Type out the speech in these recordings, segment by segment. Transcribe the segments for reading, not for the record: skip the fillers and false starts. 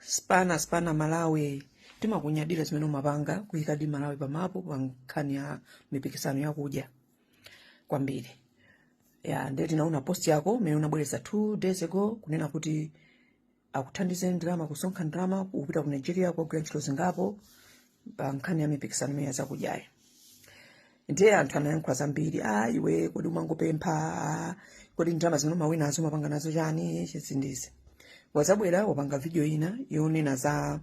Spana Spana Malawi, timakunyadira zimene umapanga kuyikadi Malawi pamapu pa nkhani ya mipikisano yakudya kwambiri. Ya, ndiye tinaona post yako imene unabweretsa 2 days ago, kunena kuti akuthandize ndalama, kusonkha ndalama, kupita ku Nigeria kugwira ntchito zingapo pa nkhani ya mipikisano imene ya zakudyayi. Ndiye anthu anayankhula zambiri: "Ah, iwe kodi umangopempha? Ah, kodi ndalama zimene umawinazo umapanga nazo chani?" Chizindizi wazabwera wapanga video ina yonena za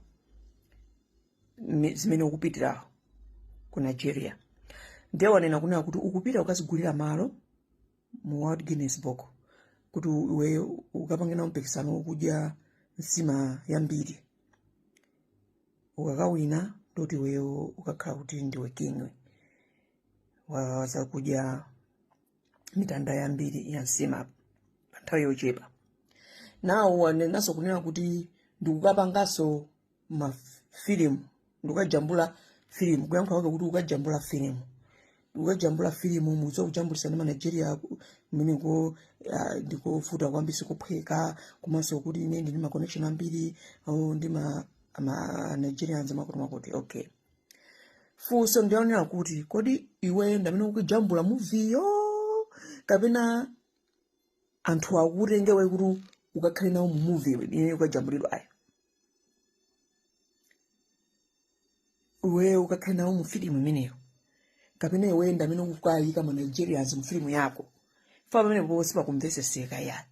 zimene ukupitira ku Nigeria. Ndiye wanena kunena kuti ukupita ukazigulira malo mu World Guinness Book, kuti iwe ukapange nawo mpikisano wokudya nsima yambiri. Ukakawina, ndoti iweyo ukakhala kuti ndiwe king wa zakudya mitanda yambiri ya nsima pa nthawi yochepa. Nawo wanenanso kunena kuti ndikukapanganso mafilimu, ndikukajambula filimu. Kuyankhula kwake kuti ukajambula filimu, ukajambula filimu, mudziwa kujambulisa ndi maNigeria kumeneko ndikovuta kwambiri, sikuphweka. Komanso kuti ine ndili ma connection ambiri, oh, ndi ma Nigerians, makuti makuti. Okay, funso ndionera kuti kodi iwe ndamene ukujambula movie yo, kapena anthu akutengewe kuti ukakhale nawo mu movie imene ukajambulidwa ayo, iwe ukakhale nawo mu filimu imeneyo, kapena iwe ndamene ukayika ma Nigerians mu filimu yako? Fa pamene popo sipakumveseseka ya.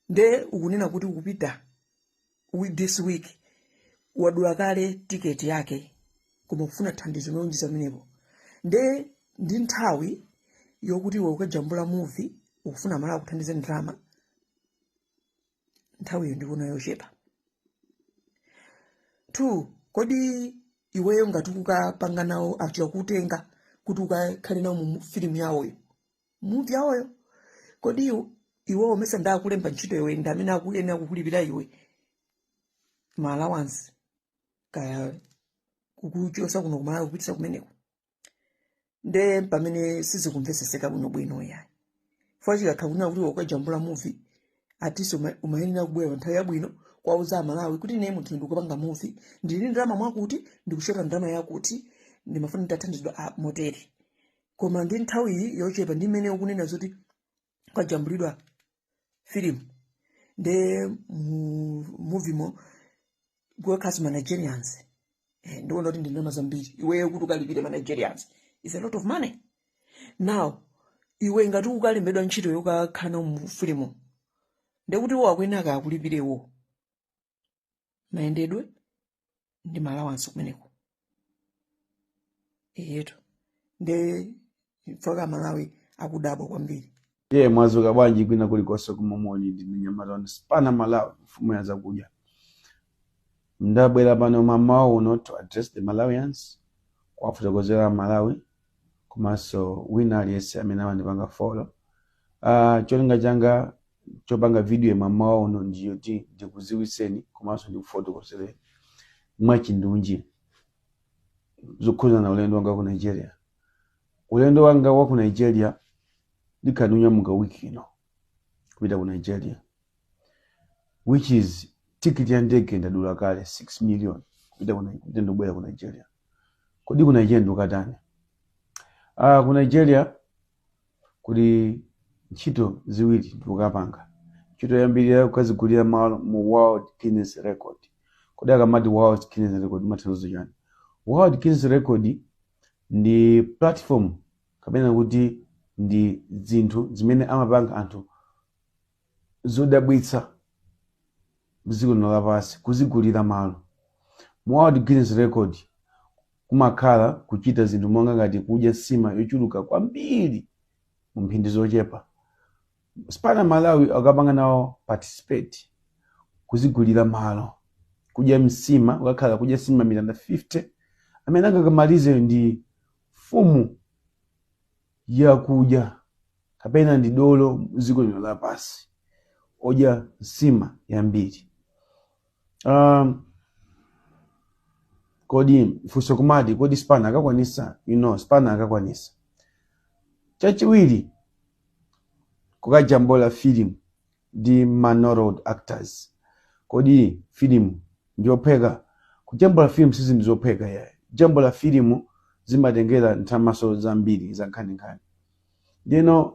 Nde ukunena kuti ukupita this week, wadula kale tiketi yake, koma kufuna thandizo lolonjeza pamenepo. Nde ndi nthawi yokuti iwe ukajambula movie, ukufuna malo akuthandize ndalama, nthawiyo ndikuona yochepa. Two, kodi iweyo ngati ukapanga nawo, achita kutenga kuti ukakhale nawo mu filimu yawoyo, movie yawoyo, kodi iwewo umesa ndakulemba ntchito iwe, ndi amene akuyenera kukulipira iwe ma allowance, kaya kukuchosa kuno kumalawi kupitisa kumeneko? Nde pamene sizikumveseseka bwinobwino yayi. Chifukwa chikakhala kunena kuti ukajambula movie, atiso umayenera kubwera pa nthawi yabwino kwauza Amalawi kuti ine munthu ndikupanga movie, ndili ndi ndalama mwakuti, ndikushota ndalama yakuti, ndimafuna nditathandizidwa motere. Koma ndi nthawi iyi yochepa ndi mmene ukunena zoti kwajambulidwa filimu, nde mu movie mo kukakhaso ma Nigerians, ndikuona kuti ndi ndalama zambiri iweyo kuti ukalipire ma Nigerians is a lot of money. Now iwe ngati ukalembedwa ntchito yokakhala nawo mu filimu, ndekuti iwo akuyenera akulipirewo mayendedwe ndi ma allowance kumeneko. Eyetu, nde mfaka Malawi akudabwa kwambiri. Ye, mwazuka bwanji kwina kulikonse kumomoli? Ndine nyamata wanu Spana Malawi, mfumu ya zakudya. Ndabwera pano mamawa uno to address the Malawians, kuwafotokozera Malawi komanso wina aliyense amene amandipanga follow. Cholinga changa chopanga video mamawa uno ndiyoti ndikuziwiseni komanso ndikufotokozereni mwachindunji zokhuzana na ulendo wanga ku Nigeria. Ulendo wanga wa ku Nigeria, ndikhala ndikunyamuka wiki ino kupita ku Nigeria, which is tikiti ya ndege ndadula kale, 6 million, kupita ndikubwera ku Nigeria. Kodi ku Nigeria ndikukatani? Ku Nigeria kuli ntchito ziwiri ndikukapanga. Ntchito yoyambirira, kukazigulira malo mu World Guinness Record. Kodi akamati World Guinness Record imathandiza chani? World Guinness Record ndi platform, kapena kuti ndi zinthu zimene amapanga anthu zodabwitsa dziko lino lapansi, kuzigulira malo. Mu World Guinness Record kumakhala kuchita zinthu monga ngati kudya nsima yochuluka kwambiri mu mphindi zochepa. Spana Malawi akapanga nawo participate kuzigulira malo, kudya msima, ukakhala kudya nsima mitanda 50. Amene angakamalize ndi mfumu yakudya kapena ndi dolo dziko lino lapansi odya nsima yambiri. Kodi funso kumati, kodi Spana akakwanisa? Spana akakwanisa. Chachiwiri, kukajambula film ndi ma Nollywood actors. Kodi film Ndiyophweka? Kujambula filimu si zinthu zophweka yayi. Kujambula filimu zimatengera ndalamaso zambiri za nkhaninkhani. Ndino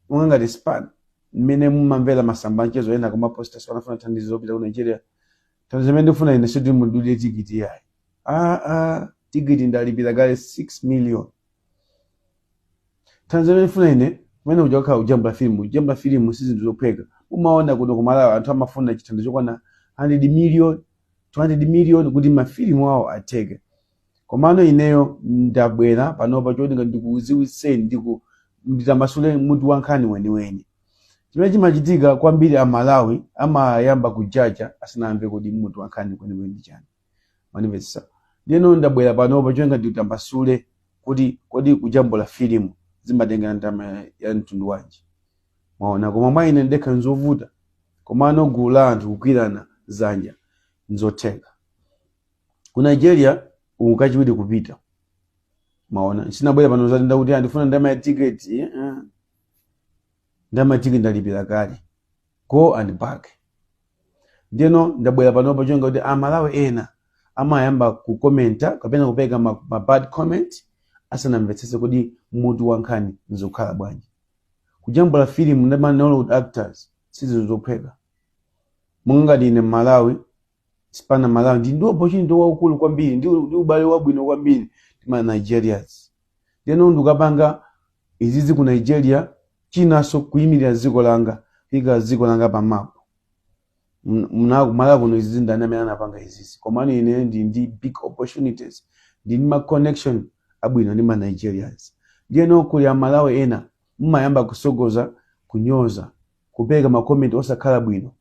monga ngati Span, mmene mumamvera masamba anchezo ena kumaposta, Span afuna thandizo lopita ku Nigeria. Thandizo limene ndikufuna ine sikuti mundidulire tikiti yayi. Aa, tikiti ndalipira kale 6 million. Thandizo limene ndikufuna ine kumene kuja kukhala kujambula filimu. Kujambula filimu si zinthu zophweka. Mumaona kuno ku Malawi anthu amafuna chithandizo chokwana 100 million, 200 million kuti mafilimu awo atheke. Komano ineyo ndabwera panopa cholinga ndikuziwiseni, nditambasule mutu wa nkhani weniweni. Chimene chimachitika kwambiri, Amalawi amayamba kujaja asanamve kuti mutu wa nkhani kwenikweni ndi chani. Manimvetsa? Ndiyeno ndabwera panopa cholinga nditambasule kuti kodi kujambula filimu zimatengera ndalama ya mtundu wanji. Mwaona? Koma mwa ine ndekha nzovuta, komano gulu la anthu kugwirana zanja nzotheka. Ku Nigeria uku kachiwiri kupita. Maona, sinabwera pano zati ndakuti andifuna ndalama ya tiketi. Ndalama ya tiketi ndalipira kale, go and back. Ndiyeno ndabwera panopa cholinga kuti Amalawi ena amayamba kukomenta kapena kupereka ma bad comment asanamvetsetse kodi mutu wa nkhani nzokhala bwanji. Kujambula filimu ndi ma Nollywood actors sizinthu zophweka. Monga ngati ine Malawi, Spana Malawi, ndi opportunity waukulu kwambiri ndi ubale wabwino kwambiri ndi ma Nigerians. Ndiyeno ndikapanga izizi ku Nigeria, chinanso kuyimirira dziko langa, kuyika dziko langa pa map. Kumalawi kuno izizi ndani amene anapanga izizi? Komano ine ndi big opportunities, ndi ma connection abwino ndi ma Nigerians. Ndiyeno kuli Amalawi ena mumayamba kusogoza, kunyoza, kupereka ma comment osakhala bwino,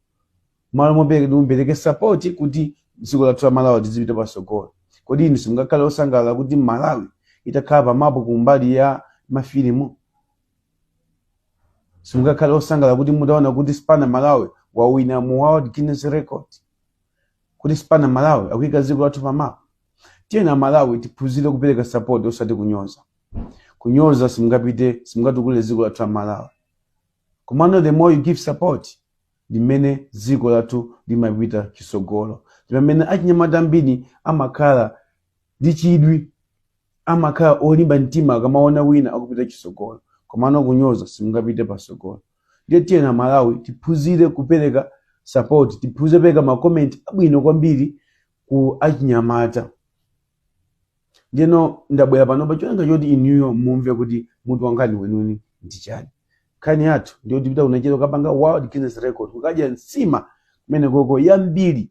malo mopereka mupereke support kuti dziko lathu la Malawi lizipita patsogolo. Kodi inu simungakhale osangalala kuti Malawi itakhala pamapu kumbali ya mafilimu? Simungakhale osangalala kuti mutaona kuti Spana Malawi wawina mu World Guinness Record, kuti Spana Malawi akuyika dziko lathu pamapu? Tiyena Malawi tiphunzire kupereka support, osati kunyoza. Kunyoza simungapite, simungatukule dziko lathu la Malawi. Komano the more you give support, limene dziko lathu limapita chitsogolo, ndi pamene achinyamata ambiri amakhala ndi chidwi, amakhala olimba mtima akamaona wina akupita chitsogolo. Komano kunyoza simungapite patsogolo. Ndiye tiyena Malawi tiphunzire kupereka support, tiphunzire kupereka ma comment abwino kwambiri ku achinyamata. Ndiyeno ndabwera panopa cholinga choti inuyo mumve kuti mutu wa nkhani weniweni ndi chani. Nkhani yathu ndiyo tipita ku Nigeria kukapanga World Guinness Record, kukadya nsima kumene koko yambiri,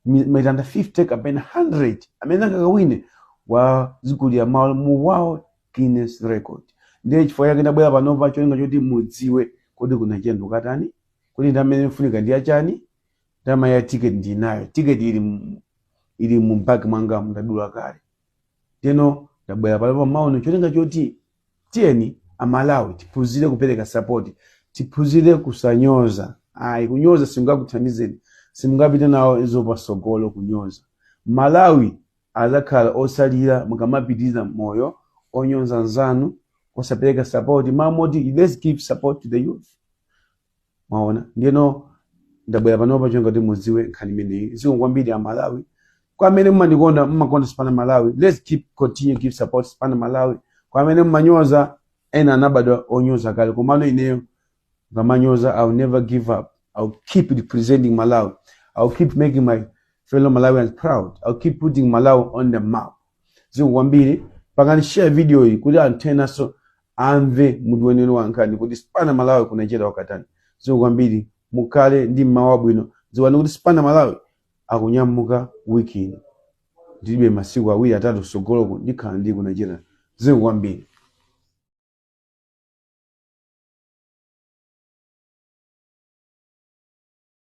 mitanda 50 kapena 100. Amene angakawine wazigulira malo mu World Guinness Record. Ndiye chifukwa chake ndabwera panopa, cholinga choti mudziwe kodi ku Nigeria ndikukatani, kodi ndi amene mfunika ndi achani. Ndalama ya ticket ndinayo, ticket ili mu bag mwanga, ndadula kale. Ndiyeno ndabwera panopa maono cholinga choti tiyeni Amalawi tiphunzire kupereka support, tiphunzire kusanyoza ayi. Kunyoza singakuthandizeni, simungapite nawo izo pasogolo. Kunyoza, Malawi azakhala osalira mukamapitiriza moyo onyoza nzanu, osapereka support. Mamoti let's give support to the youth. Mwaona? Ndiyeno ndabwera panopa cholinga kuti mudziwe nkhani imeneyi. Zikomo kwambiri Amalawi. Kwa amene mumandikonda, mumakonda Spana Malawi, let's keep continue give support Spana Malawi. Kwa amene mumanyoza, ena anabadwa onyoza kale, komano ineyo ngamanyoza, I'll never give up. I'll keep representing Malawi. I'll keep making my fellow Malawians proud. I'll keep putting Malawi on the map. Zikomo kwambiri. Pangani share video iyi kuti anthu enanso amve mutu weniweni wa nkhani, kuti Spana Malawi ku Nigeria wakatani. Zikomo kwambiri, mukhale ndi mmawa wabwino. Dziwani kuti Spana Malawi akunyamuka wiki ino, ndilibe masiku 2 3 tsogoloko ndikhala ndi ku Nigeria. Zikomo kwambiri.